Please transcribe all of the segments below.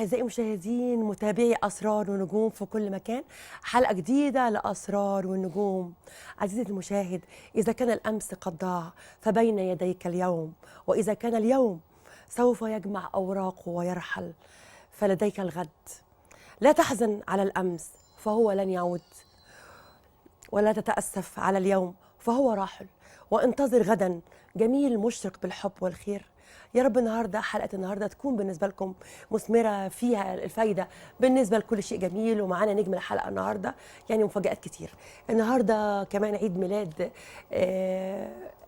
أعزائي المشاهدين متابعي أسرار ونجوم في كل مكان، حلقة جديدة لأسرار والنجوم. عزيزي المشاهد، إذا كان الأمس قد ضاع فبين يديك اليوم، وإذا كان اليوم سوف يجمع أوراقه ويرحل فلديك الغد. لا تحزن على الأمس فهو لن يعود، ولا تتأسف على اليوم فهو راحل، وانتظر غدا جميل مشرق بالحب والخير. يا رب النهارده حلقة النهارده تكون بالنسبة لكم مثمرة، فيها الفايدة بالنسبة لكل شيء جميل. ومعانا نجم الحلقة النهارده، يعني مفاجآت كتير النهارده. كمان عيد ميلاد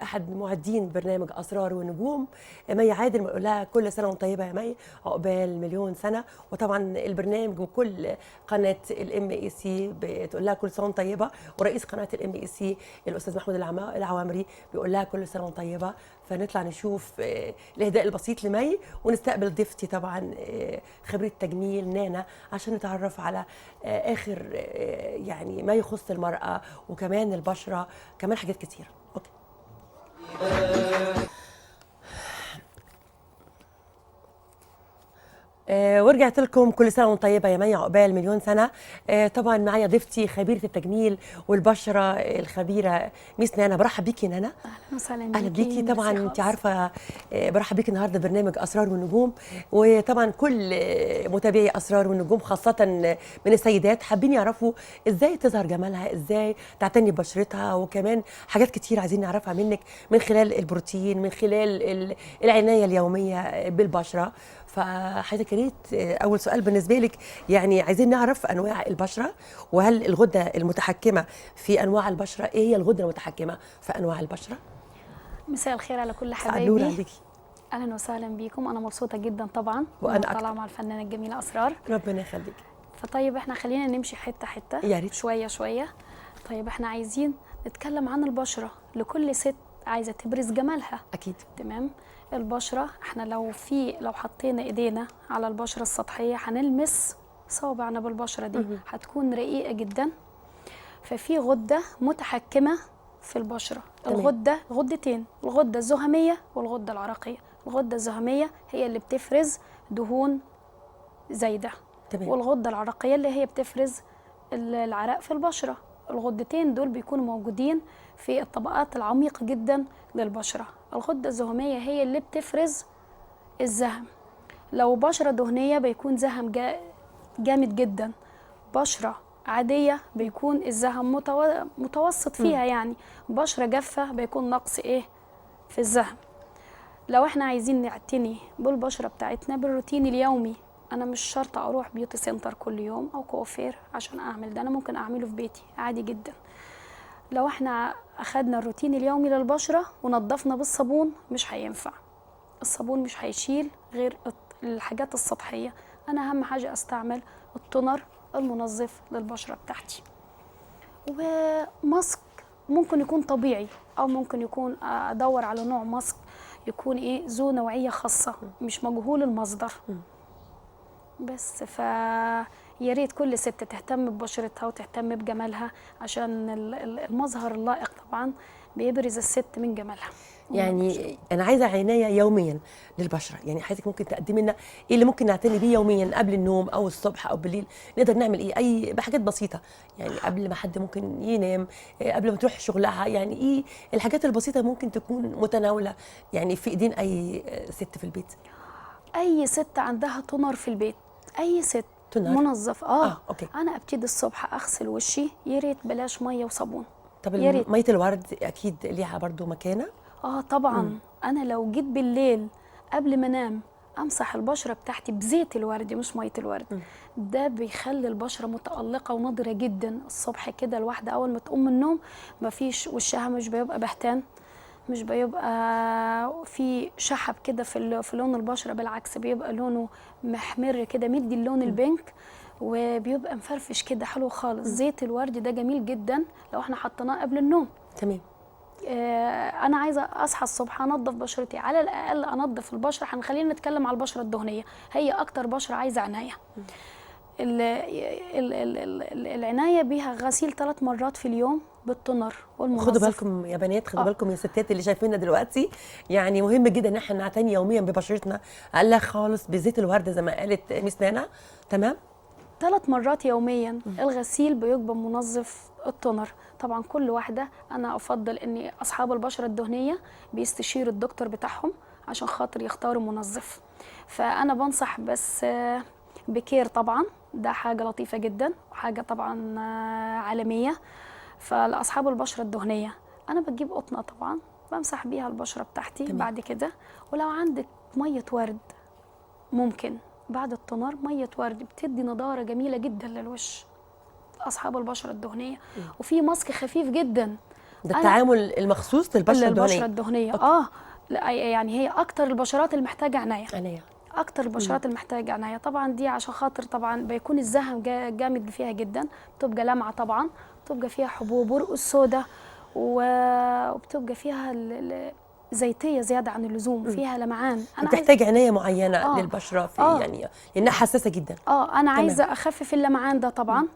احد معدين برنامج اسرار ونجوم، مي عادل، بنقول لها كل سنة وانت طيبة يا مي، عقبال مليون سنة. وطبعا البرنامج وكل قناة ال MAC بتقول لها كل سنة وانت طيبة، ورئيس قناة ال MAC الاستاذ محمود العوامري بيقول لها كل سنة وانت طيبة. فنطلع نشوف الاهداء البسيط لمي، ونستقبل ضيفتي طبعا خبيرة تجميل نانا، عشان نتعرف على اخر يعني ما يخص المراة وكمان البشرة، كمان حاجات كتير. okay. ورجعت لكم. كل سنة وانتم طيبة يا مي، عقبال مليون سنة. طبعا معايا ضيفتي خبيرة التجميل والبشره الخبيرة miss نانا. برحب بيكي يا نانا. اهلا وسهلا بيكي. اهلا بيكي. طبعا انت عارفه برحب بيكي النهارده برنامج اسرار والنجوم، وطبعا كل متابعي اسرار والنجوم خاصة من السيدات حابين يعرفوا ازاي تظهر جمالها، ازاي تعتني ببشرتها، وكمان حاجات كتير عايزين نعرفها منك من خلال البروتين، من خلال العناية اليومية بالبشره. فحضرتك يا ريت اول سؤال بالنسبة لك، يعني عايزين نعرف انواع البشرة، وهل الغدة المتحكمه في انواع البشرة؟ ايه هي الغدة المتحكمه في انواع البشرة؟ مساء الخير على كل حبايبي. اهلا وسهلا بيكم. انا مبسوطة جدا طبعا وانا طالعه مع الفنانة الجميلة اسرار، ربنا يخليك. فطيب احنا خلينا نمشي حتة حتة، يا ريت، شوية شوية. طيب احنا عايزين نتكلم عن البشرة لكل ست عايزه تبرز جمالها. اكيد. تمام. البشرة احنا لو حطينا ايدينا على البشرة السطحية هنلمس صوابعنا بالبشره دي، هتكون رقيقه جدا. ففي غده متحكمه في البشرة. تمام. الغدة غدتين، الغدة الزهميه والغده العرقية. الغدة الزهميه هي اللي بتفرز دهون زايدة. تمام. والغده العرقية اللي هي بتفرز العرق في البشرة. الغدتين دول بيكونوا موجودين في الطبقات العميقة جدا للبشره. الغدة الزهميه هي اللي بتفرز الزهم. لو بشره دهنية بيكون زهم جامد جدا، بشره عادية بيكون الزهم متوسط فيها، يعني بشره جافة بيكون نقص ايه في الزهم. لو احنا عايزين نعتني بالبشره بتاعتنا بالروتين اليومي، انا مش شرط اروح beauty center كل يوم او كوافير عشان اعمل ده، انا ممكن اعمله في بيتي عادي جدا. لو احنا اخدنا الروتين اليومي للبشره ونضفنا بالصابون مش هينفع، الصابون مش هيشيل غير الحاجات السطحية. انا اهم حاجة استعمل ال toner المنظف للبشره بتاعتي، وماسك ممكن يكون طبيعي او ممكن يكون ادور على نوع ماسك يكون ايه ذو نوعية خاصة مش مجهول المصدر. بس فيا ريت كل ست تهتم ببشرتها وتهتم بجمالها، عشان المظهر اللائق طبعا بيبرز الست من جمالها. يعني انا عايزه عناية يوميا للبشره، يعني حضرتك ممكن تقدمي لنا ايه اللي ممكن نعتني بيه يوميا قبل النوم او الصبح او بالليل؟ نقدر نعمل ايه؟ اي بحاجات بسيطة يعني قبل ما حد ممكن ينام، قبل ما تروح شغلها، يعني ايه الحاجات البسيطة ممكن تكون متناوله يعني في ايدين اي ست في البيت؟ اي ست عندها toner في البيت، اي ست toner منظف. okay. انا ابتدي الصبح اغسل وشي، يا ريت بلاش مية وصابون. طب مية الورد اكيد ليها برضو مكانه. طبعا. انا لو جيت بالليل قبل ما انام امسح البشرة بتاعتي بزيت الورد مش مية الورد، ده بيخلي البشرة متالقه ونضره جدا. الصبح كده الواحدة اول ما تقوم من النوم مفيش وشها مش بيبقى بهتان، مش بيبقى في شحب كده في لون البشرة، بالعكس بيبقى لونه محمر كده، مدي اللون البينك، وبيبقى مفرفش كده حلو خالص. زيت الورد ده جميل جدا لو احنا حطيناه قبل النوم. تمام. انا عايزه اصحى الصبح انظف بشرتي، على الاقل انظف البشرة. هنخلينا نتكلم على البشرة الدهنية، هي اكتر بشره عايزه عناية. ال ال ال العناية بيها غسيل 3 مرات في اليوم بال toner والمنظف. خدوا بالكم يا بنات، خدوا بالكم يا ستات اللي شايفيننا دلوقتي، يعني مهم جدا ان احنا نعتني يوميا ببشرتنا، اقل خالص بزيت الورد زي ما قالت ميس نانا. تمام، 3 مرات يوميا الغسيل بيبقى منظف ال toner. طبعا كل واحدة انا افضل ان اصحاب البشرة الدهنية بيستشيروا الدكتور بتاعهم عشان خاطر يختاروا منظف. فانا بنصح بس بكير طبعا، ده حاجة لطيفة جدا وحاجه طبعا عالمية. فلاصحاب البشرة الدهنية انا بجيب قطنه طبعا بمسح بيها البشرة بتاعتي. تمام. بعد كده ولو عندك مية ورد ممكن بعد ال toner مية ورد بتدي نضاره جميلة جدا للوش اصحاب البشرة الدهنية. وفي ماسك خفيف جدا، ده التعامل المخصوص للبشره الدهنية. البشرة الدهنية لا يعني هي اكتر البشرات اللي محتاجه عناية، اكتر البشرات اللي محتاجه عناية طبعا. دي عشان خاطر طبعا بيكون الزهم جامد فيها جدا، بتبقى لمعة طبعا، بتبقى فيها حبوب ورقوس سودا، وبتبقى فيها زيتيه زيادة عن اللزوم، فيها لمعان. انا بتحتاج عناية معينة للبشره في يعني لانها حساسة جدا. انا عايزه اخفف اللمعان ده طبعا،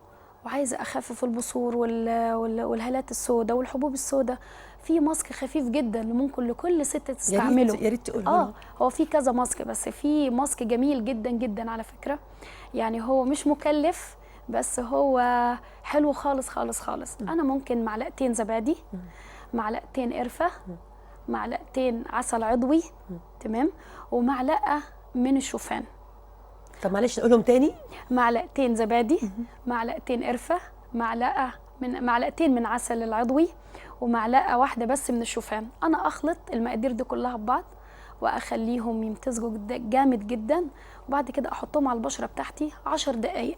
وعايزه اخفف البثور والهالات السوداء والحبوب السوداء. في ماسك خفيف جدا ممكن لكل ست تستعمله. يا ريت تقوله. هو في كذا ماسك، بس في ماسك جميل جدا جدا على فكرة، يعني هو مش مكلف بس هو حلو خالص خالص خالص. انا ممكن معلقتين زبادي، معلقتين قرفه، معلقتين عسل عضوي، تمام، ومعلقة من الشوفان. طب معلش نقولهم تاني. معلقتين زبادي، معلقتين قرفه، معلقتين من عسل العضوي، ومعلقة واحدة بس من الشوفان. انا اخلط المقادير دي كلها ببعض واخليهم يمتزجوا جامد جدا، وبعد كده احطهم على البشرة بتاعتي 10 دقائق،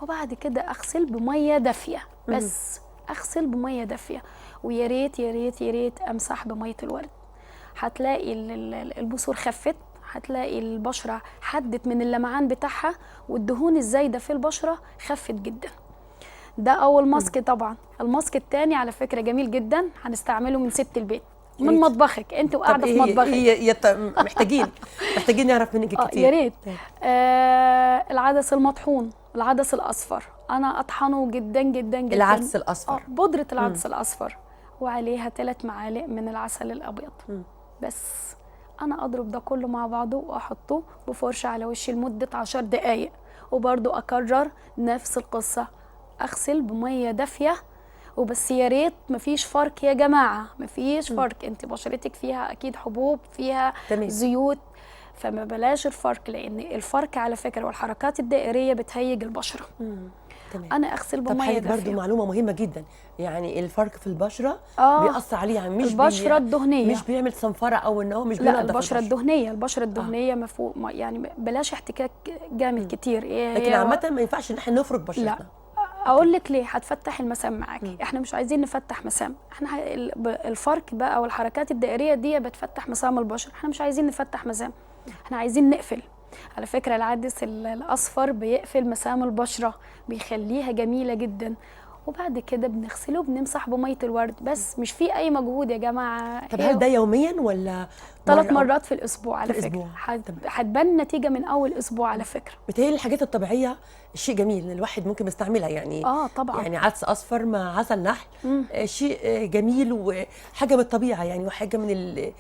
وبعد كده اغسل بميه دافيه بس. اغسل بميه دافيه، ويا ريت يا ريت يا ريت امسح بميه الورد. هتلاقي البثور خفت، هتلاقي البشرة حدت من اللمعان بتاعها، والدهون الزايدة في البشرة خفت جدا. ده اول ماسك. طبعا الماسك الثاني على فكرة جميل جدا، هنستعمله من ست البيت، من مطبخك انت وقاعدة في مطبخك. محتاجين نعرف منك كتير. يا ريت. العدس المطحون، العدس الاصفر، انا اطحنه جدا جدا جدا. العدس الاصفر، بودره العدس الاصفر، وعليها 3 معالق من العسل الابيض. بس انا اضرب ده كله مع بعضه واحطه بفرشه على وشي لمدة 10 دقائق، وبرده اكرر نفس القصة، اغسل بميه دافيه وبس. يا ريت مفيش فرق يا جماعة، مفيش فرق. انت بشرتك فيها اكيد حبوب، فيها زيوت، فما بلاش الفرق، لان الفرق على فكرة والحركات الدائريه بتهيج البشرة. تمام. انا اغسل بميه دافيه. برضو معلومة مهمة جدا، يعني الفرق في البشرة بيأثر عليها، يعني مش البشرة الدهنية مش بيعمل صنفره او ان هو مش بينضف. لا، البشرة الدهنية، البشرة الدهنية مفهوم، يعني بلاش احتكاك جامد كتير. لكن عامة ما ينفعش ان احنا نفرك بشرتنا. لا، اقول لك ليه، هتفتح المسام معاكي. احنا مش عايزين نفتح مسام، احنا الفرق بقى والحركات الدائريه دي بتفتح مسام البشرة، احنا مش عايزين نفتح مسام، احنا عايزين نقفل. على فكرة العدس الاصفر بيقفل مسام البشرة، بيخليها جميلة جدا. وبعد كده بنغسله وبنمسح بميه الورد بس، مش في اي مجهود يا جماعة. طب هل ده يوميا ولا 3 مرات في الاسبوع؟ على فكرة هتبان نتيجة من اول اسبوع على فكرة. بتهيألي الحاجات الطبيعية شيء جميل الواحد ممكن يستعملها، يعني طبعا، يعني عدس اصفر مع عسل نحل شيء جميل وحاجه من الطبيعة، يعني وحاجه من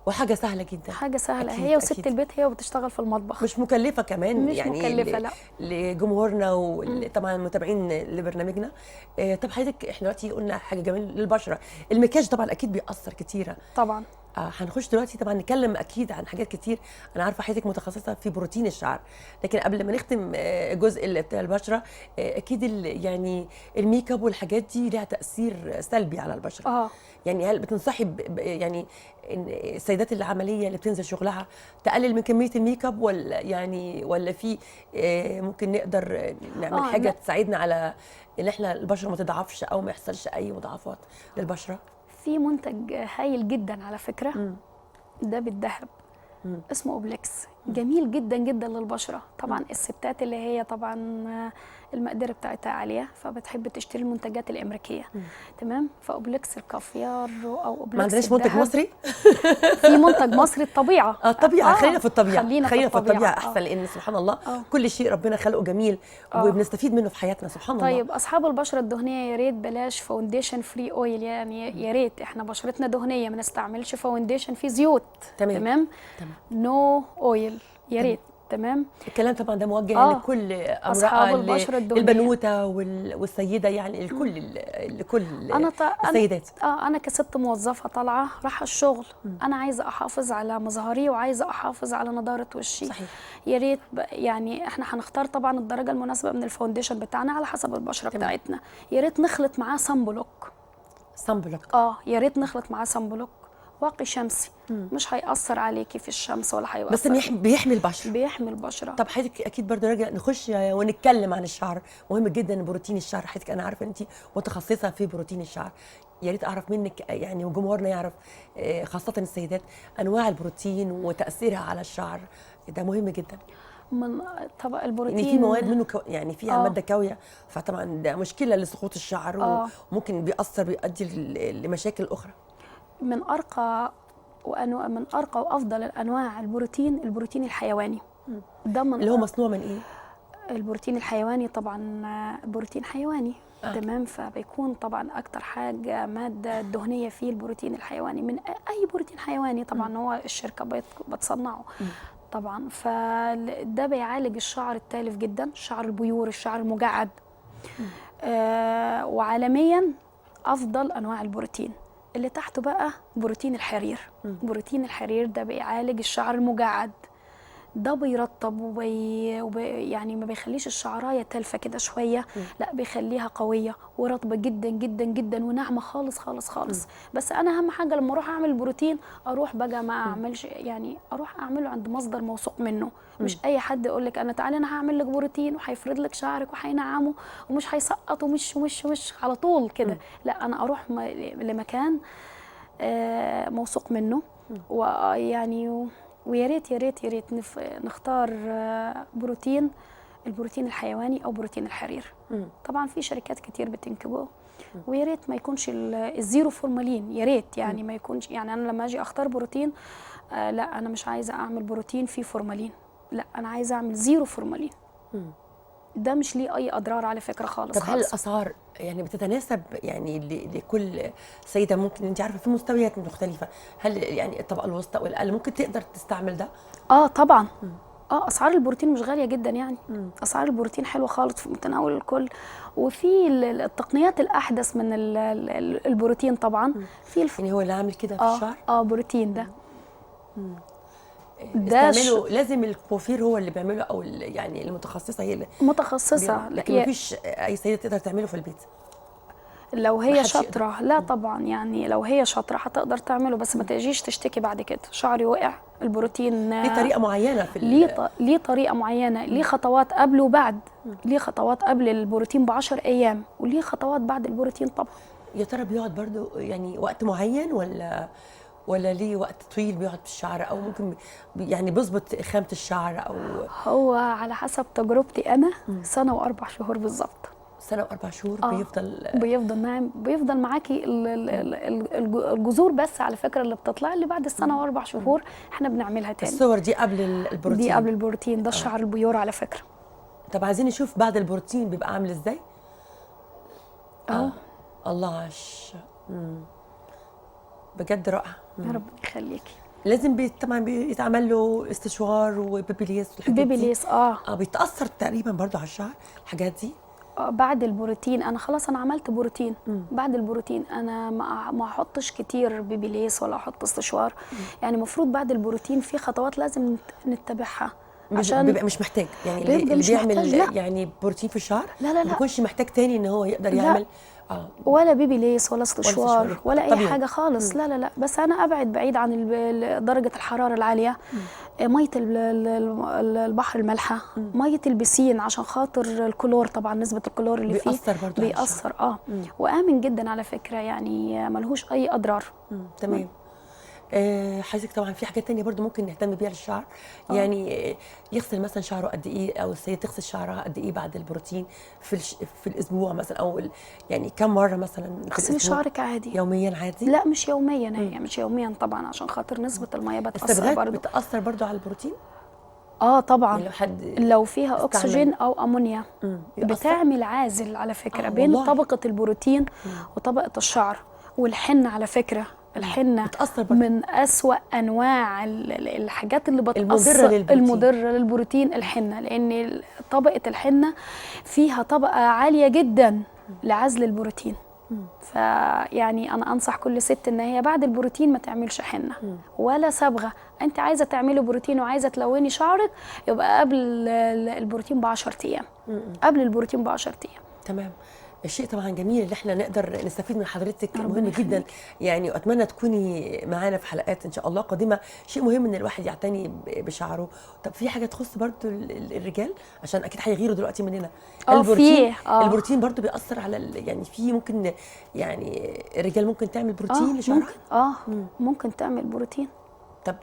وحاجه سهلة جدا، حاجة سهلة. هي وست البيت هي وبتشتغل في المطبخ، مش مكلفة كمان، مش يعني مكلفة لا لجمهورنا وطبعا المتابعين لبرنامجنا. طب حضرتك احنا دلوقتي قلنا حاجة جميلة للبشره، المكياج طبعا اكيد بيأثر كتيرة طبعا. هنخش دلوقتي طبعا نتكلم اكيد عن حاجات كتير، انا عارفه حضرتك متخصصة في بروتين الشعر، لكن قبل ما نختم الجزء بتاع البشرة، اكيد يعني ال make up والحاجات دي لها تاثير سلبي على البشرة. يعني هل بتنصحي يعني ان السيدات العملية اللي بتنزل شغلها تقلل من كمية ال make up، ولا يعني ولا في ممكن نقدر نعمل حاجة تساعدنا على ان احنا البشرة ما تضعفش او ما يحصلش اي مضاعفات للبشره؟ في منتج هايل جدا على فكرة، ده بالذهب، اسمه اوبلكس. جميل جدا جدا للبشره. طبعا الستات اللي هي طبعا المقدرة بتاعتها عالية فبتحب تشتري المنتجات الامريكية. تمام. فاوبليكس الكافيار او اوبليكس ما عندناش منتج مصري؟ في منتج مصري الطبيعة. الطبيعة. خلينا في الطبيعة، خلينا في الطبيعة احسن، لان سبحان الله كل شيء ربنا خلقه جميل وبنستفيد منه في حياتنا سبحان الله. طيب اصحاب البشرة الدهنية يا ريت بلاش foundation free oil، يعني يا ريت احنا بشرتنا دهنية ما نستعملش foundation فيه زيوت. تمام. no oil يا ريت. تمام. الكلام طبعا ده موجه لكل امراة، البشرة الدهنية، البنوته والسيدة، يعني لكل السيدات. انا كست موظفة طالعه رايحة الشغل، انا عايزه احافظ على مظهري وعايزه احافظ على نضاره وشي. صحيح. يا ريت يعني احنا هنختار طبعا الدرجة المناسبة من ال foundation بتاعنا على حسب البشرة بتاعتنا. يا ريت نخلط معاه sunblock. sunblock يا ريت نخلط معاه sunblock، واقي شمسي. مش هيأثر عليكي في الشمس ولا هيأثر، بس بيحمي البشرة. بيحمي البشرة. طب حضرتك اكيد برضه نرجع نخش ونتكلم عن الشعر، مهم جدا بروتين الشعر. حضرتك انا عارفه انت متخصصة في بروتين الشعر، يا ريت اعرف منك يعني وجمهورنا يعرف، خاصة السيدات، انواع البروتين وتاثيرها على الشعر، ده مهم جدا. من طبق البروتين يعني في مواد منه يعني فيها مادة كاويه، فطبعا ده مشكلة لسقوط الشعر وممكن بيأثر بيؤدي لمشاكل اخرى. من ارقى من ارقى وافضل الانواع البروتين، البروتين الحيواني. ده من اللي هو مصنوع من ايه؟ البروتين الحيواني طبعا بروتين حيواني. تمام. فبيكون طبعا اكتر حاجة مادة دهنية فيه البروتين الحيواني، من اي بروتين حيواني طبعا هو الشركة بتصنعه. طبعا فده بيعالج الشعر التالف جدا، الشعر ال pure، الشعر المجعد. وعالميا افضل انواع البروتين. اللي تحته بقى بروتين الحرير. بروتين الحرير ده بيعالج الشعر المجعد، ده بيرطب يعني ما بيخليش الشعرايه تالفه كده شوية، لا بيخليها قوية ورطبه جدا جدا جدا وناعمه خالص خالص خالص. بس انا اهم حاجة لما اروح اعمل بروتين اروح بقى ما اعملش، يعني اروح اعمله عند مصدر موثوق منه، مش اي حد يقول لك انا تعالي انا هعمل لك بروتين وهيفرد لك شعرك وهينعمه ومش هيسقط ومش ومش ومش على طول كده. لا انا اروح لمكان موثوق منه، ويعني ويا ريت يا ريت يا ريت نختار بروتين، البروتين الحيواني او بروتين الحرير. طبعا في شركات كتير بتنتجه، ويا ريت ما يكونش ال zero فورمالين، يا ريت يعني ما يكونش، يعني انا لما اجي اختار بروتين لا انا مش عايزه اعمل بروتين فيه فورمالين، لا انا عايزه اعمل zero فورمالين. ده مش ليه اي اضرار على فكرة خالص. طب هل الاسعار يعني بتتناسب يعني لكل سيده؟ ممكن انت عارفه في مستويات مختلفة، هل يعني الطبقة الوسطى والاقل ممكن تقدر تستعمل ده؟ طبعا. اسعار البروتين مش غالية جدا يعني. اسعار البروتين حلوة خالص في متناول الكل، وفي التقنيات الاحدث من البروتين طبعا. في يعني هو اللي عامل كده في الشعر بروتين ده ده لازم الكوافير هو اللي بيعمله، او يعني المتخصصة هي اللي متخصصة، لكن مفيش اي سيده تقدر تعمله في البيت لو هي شاطرة. لا طبعا يعني لو هي شاطرة هتقدر تعمله، بس ما تجيش تشتكي بعد كده شعري وقع. البروتين ليه طريقه معينة في ليه طريقه معينة، ليه خطوات قبل وبعد، ليه خطوات قبل البروتين ب10 ايام، وليه خطوات بعد البروتين طبعا. يا ترى بيقعد برضو يعني وقت معين ولا ليه وقت طويل بيقعد في الشعر، او ممكن يعني بيظبط خامة الشعر؟ او هو على حسب تجربتي انا سنة و4 شهور بالظبط. سنة و4 شهور بيفضل ناعم، بيفضل معاكي الجذور بس على فكرة اللي بتطلع اللي بعد السنة و4 شهور احنا بنعملها تاني. الصور دي قبل البروتين؟ دي قبل البروتين، ده الشعر ال pure على فكرة. طب عايزين نشوف بعد البروتين بيبقى عامل ازاي؟ الله عش بجد رائع. يا رب يخليكي. لازم طبعا بيتعمل له استشوار وبيبيليس والحاجات دي. بيبيليس بيتاثر تقريبا برضو على الشعر الحاجات دي. بعد البروتين انا خلاص انا عملت بروتين. بعد البروتين انا ما احطش كتير بيبيليس ولا احط استشوار. يعني المفروض بعد البروتين في خطوات لازم نتبعها، عشان بيبقى مش محتاج يعني اللي بيعمل يعني بروتين في الشعر لا لا لا ما بيكونش محتاج تاني ان هو يقدر يعمل ولا بيبي ليس ولا استشوار ولا اي حاجة خالص. لا لا لا، بس انا ابعد بعيد عن درجه الحرارة العالية، مية البحر المالحه، مية البسين عشان خاطر الكلور، طبعا نسبه الكلور اللي فيه بيأثر برضه، بيأثر. وامن جدا على فكرة، يعني ملهوش اي اضرار. تمام. حضرتك طبعا في حاجات تانية برضو ممكن نهتم بيها للشعر. يعني يغسل مثلا شعره قد ايه، او السيدة تغسل شعرها قد ايه بعد البروتين في الاسبوع مثلا، او يعني كم مرة مثلا في اغسلي الاسبوع؟ شعرك عادي. يوميا عادي؟ لا مش يوميا، هي مش يوميا طبعا عشان خاطر نسبه المية بتاثر الصبغات برضو. بتاثر برضو على البروتين؟ طبعا. يعني لو حد لو فيها اكسجين او امونيا بتعمل عازل على فكرة بين والله. طبقه البروتين وطبقه الشعر. والحنه على فكرة، الحنة من أسوأ أنواع الحاجات اللي بتأثر المضرة للبروتين الحنة، لأن طبقة الحنة فيها طبقة عالية جدا لعزل البروتين. فيعني أنا أنصح كل ست إن هي بعد البروتين ما تعملش حنة ولا صبغة. أنت عايزة تعملي بروتين وعايزة تلوني شعرك يبقى قبل البروتين ب10 أيام. قبل البروتين ب10 أيام. تمام. الشيء طبعا جميل اللي احنا نقدر نستفيد من حضرتك، مهم جدا يعني، واتمنى تكوني معانا في حلقات ان شاء الله قادمة. شيء مهم ان الواحد يعتني بشعره. طب في حاجة تخص برضو الرجال، عشان اكيد هيغيروا دلوقتي مننا؟ البروتين. البروتين برضو بيأثر على يعني في ممكن يعني الرجال ممكن تعمل بروتين لشعرها؟ ممكن. ممكن تعمل بروتين. طب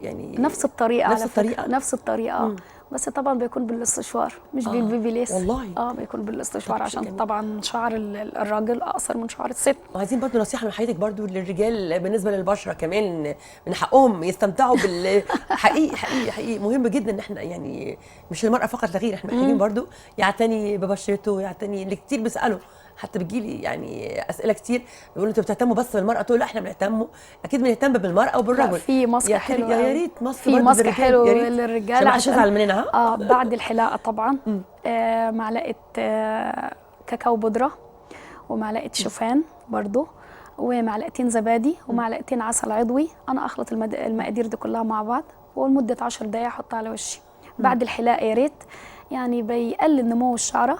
يعني نفس الطريقة، نفس الطريقة، نفس الطريقة. بس طبعا بيكون بالاستشوار مش بالبيبيليس. والله بيكون بالاستشوار عشان طبعا شعر الراجل اقصر من شعر الست. وعايزين برضو نصيحة من حضرتك برضو للرجال بالنسبة للبشره كمان، من حقهم يستمتعوا بال حقيقي حقيقي حقيقي مهم جدا ان احنا يعني مش المراة فقط لا غير، احنا محتاجين برضو يعتني ببشرته، يعتني. اللي كتير بيسالوا، حتى بتجيلي يعني اسئلة كتير بيقولوا انتوا بتهتموا بس بالمراة، تقول لا احنا بنهتموا، اكيد بنهتم بالمراة وبالرجل. في ماسك حلو، يا ريت ماسك، في ماسك حلو للرجال عشان يزعل مننا. بعد الحلاقة طبعا معلقه كاكاو بودره، ومعلقة شوفان برضو، ومعلقتين زبادي، ومعلقتين عسل عضوي. انا اخلط المقادير دي كلها مع بعض، ولمده 10 دقائق احطها على وشي بعد الحلاقة. يا ريت يعني بيقلل نمو الشعرة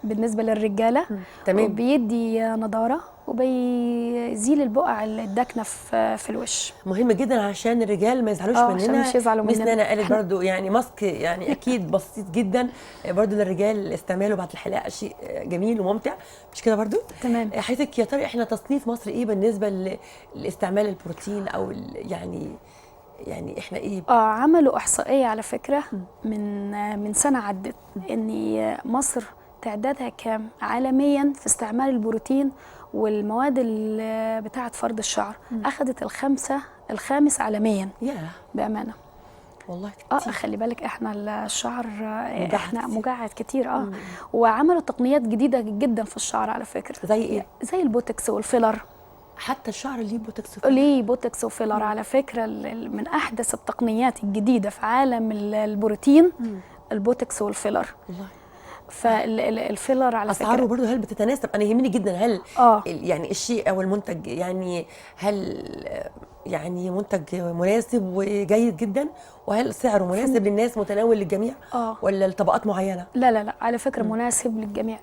بالنسبة للرجاله. تمام. وبيدي نضاره وبيزيل البقع الداكنة في الوش. مهم جدا عشان الرجال ما يزعلوش مننا، عشان مش يزعلوا مننا. مننا قالت برضو يعني ماسك يعني اكيد بسيط جدا برضو للرجال استعماله بعد الحلاقة، شيء جميل وممتع، مش كده برضو؟ تمام. حضرتك يا ترى احنا تصنيف مصر ايه بالنسبة لاستعمال البروتين او يعني احنا ايه؟ عملوا احصائية على فكرة من سنة عدت ان مصر تعدادها كام عالميا في استعمال البروتين والمواد بتاعه فرد الشعر. اخذت الخامس عالميا. بامانه والله كتير. خلي بالك احنا الشعر احنا مجعد كتير. وعملوا تقنيات جديدة جدا في الشعر على فكرة. زي ايه؟ زي البوتوكس والفيلر. حتى الشعر ليه بوتوكس وفيلر؟ ليه بوتوكس وفيلر على فكرة. من احدث التقنيات الجديدة في عالم البروتين البوتوكس والفيلر. والله. فالفيلر على فكرة اسعاره برضه هل بتتناسب؟ انا يهمني جدا هل يعني الشيء او المنتج، يعني هل يعني منتج مناسب وجيد جدا، وهل سعره مناسب للناس، متناول للجميع ولا لطبقات معينة؟ لا لا لا، على فكرة مناسب للجميع.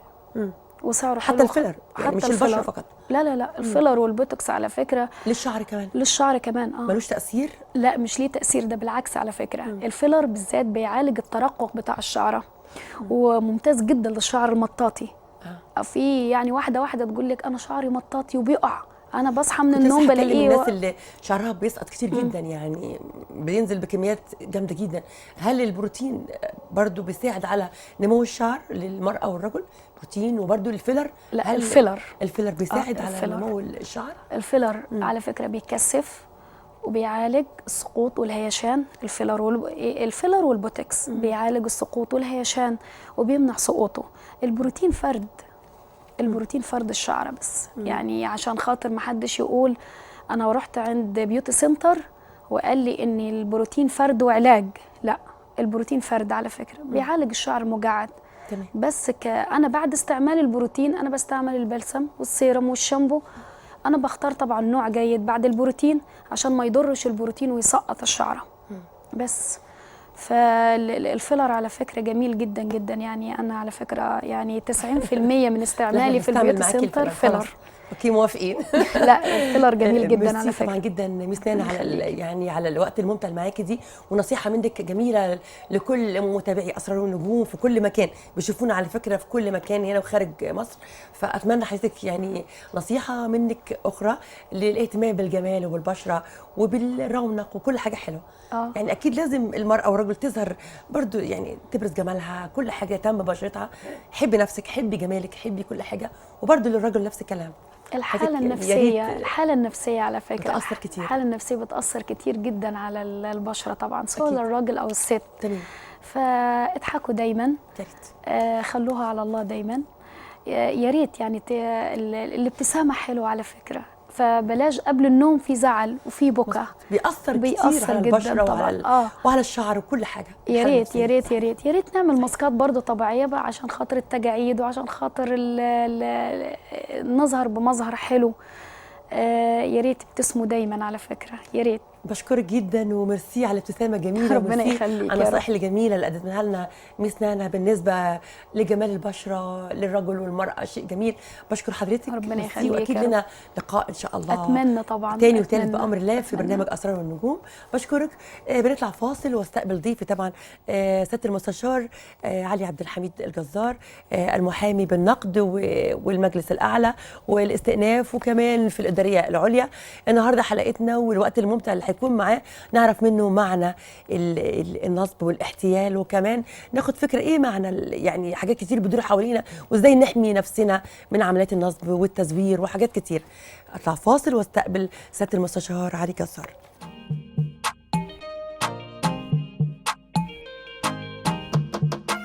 وسعره حتى الفيلر يعني مش البشرة فقط. لا لا لا، الفيلر والبوتوكس على فكرة للشعر كمان. للشعر كمان. ملوش تاثير؟ لا مش ليه تاثير، ده بالعكس على فكرة. الفيلر بالذات بيعالج الترقق بتاع الشعرة، وممتاز جدا للشعر المطاطي. في يعني واحدة تقول لك انا شعري مطاطي وبيقع، انا بصحى من النوم بلاقيه. الناس اللي شعرها بيسقط كتير جدا يعني بينزل بكميات جامدة جدا، هل البروتين برضو بيساعد على نمو الشعر للمراة والرجل؟ بروتين وبرضو الفيلر؟ لا، هل الفيلر بيساعد على الفيلر. نمو الشعر؟ الفيلر على فكرة بيكثف وبيعالج السقوط والهيشان. الفيلر والبوتكس بيعالج السقوط والهيشان وبيمنع سقوطه. البروتين فرد، البروتين فرد الشعر بس. يعني عشان خاطر ما حدش يقول انا رحت عند beauty center وقال لي ان البروتين فرد وعلاج، لا، البروتين فرد على فكرة بيعالج الشعر المجعد. تمام. بس انا بعد استعمال البروتين انا بستعمل البلسم والسيرم والشامبو. انا بختار طبعا نوع جيد بعد البروتين عشان ما يضرش البروتين ويسقط الشعرة. بس فالفيلر على فكرة جميل جدا جدا، يعني انا على فكرة يعني 90% من استعمالي في ال beauty center فيلر. okay موافقين. لا الفيلر جميل جدا على فكرة. طبعا جدا ميس نانا على يعني على الوقت الممتع اللي معاكي دي، ونصيحة منك جميلة لكل متابعي اسرار النجوم في كل مكان بيشوفونا على فكرة في كل مكان هنا وخارج مصر، فاتمنى حضرتك يعني نصيحة منك اخرى للاهتمام بالجمال وبالبشره وبالرونق وكل حاجة حلوة. يعني اكيد لازم المراة والرجل تظهر برضو، يعني تبرز جمالها، كل حاجة تم بشرتها. حبي نفسك، حبي جمالك، حبي كل حاجة، وبرضو للرجل نفس الكلام. الحالة النفسية، الحالة النفسية على فكرة بتأثر كتير. الحالة النفسية بتأثر كتير جدا على البشرة طبعا، سواء للراجل أو الست. تمام. فاضحكوا دايما، خلوها على الله دايما. يا ريت يعني الابتسامة حلوة على فكرة، فبلاش قبل النوم في زعل وفي بكا، بيأثر كتير على البشرة وعلى وعلى الشعر وكل حاجة. يا ريت يا ريت يا ريت يا ريت نعمل ماسكات برضو طبيعية بقى عشان خاطر التجاعيد وعشان خاطر نظهر بمظهر حلو. يا ريت تبتسموا دايما على فكرة، يا ريت. بشكرك جدا وميرسي على الابتسامة الجميلة، ربنا يخليك، على النصائح الجميلة اللي قدمتها لنا ميس نانا بالنسبة لجمال البشرة للرجل والمراة، شيء جميل. بشكر حضرتك، ربنا يخليك، واكيد لنا لقاء ان شاء الله، اتمنى طبعا تاني وتالت بامر الله في برنامج اسرار النجوم. بشكرك. بنطلع فاصل واستقبل ضيفي طبعا سيادة المستشار علي عبد الحميد الجزار، المحامي بالنقد والمجلس الاعلى والاستئناف وكمان في الادارية العليا. النهارده حلقتنا والوقت الممتع اللي هيكون معاه نعرف منه معنى النصب والاحتيال، وكمان ناخد فكرة ايه معنى يعني حاجات كتير بتدور حوالينا وازاي نحمي نفسنا من عمليات النصب والتزوير وحاجات كتير. اطلع فاصل واستقبل سيادة المستشار علي جزار.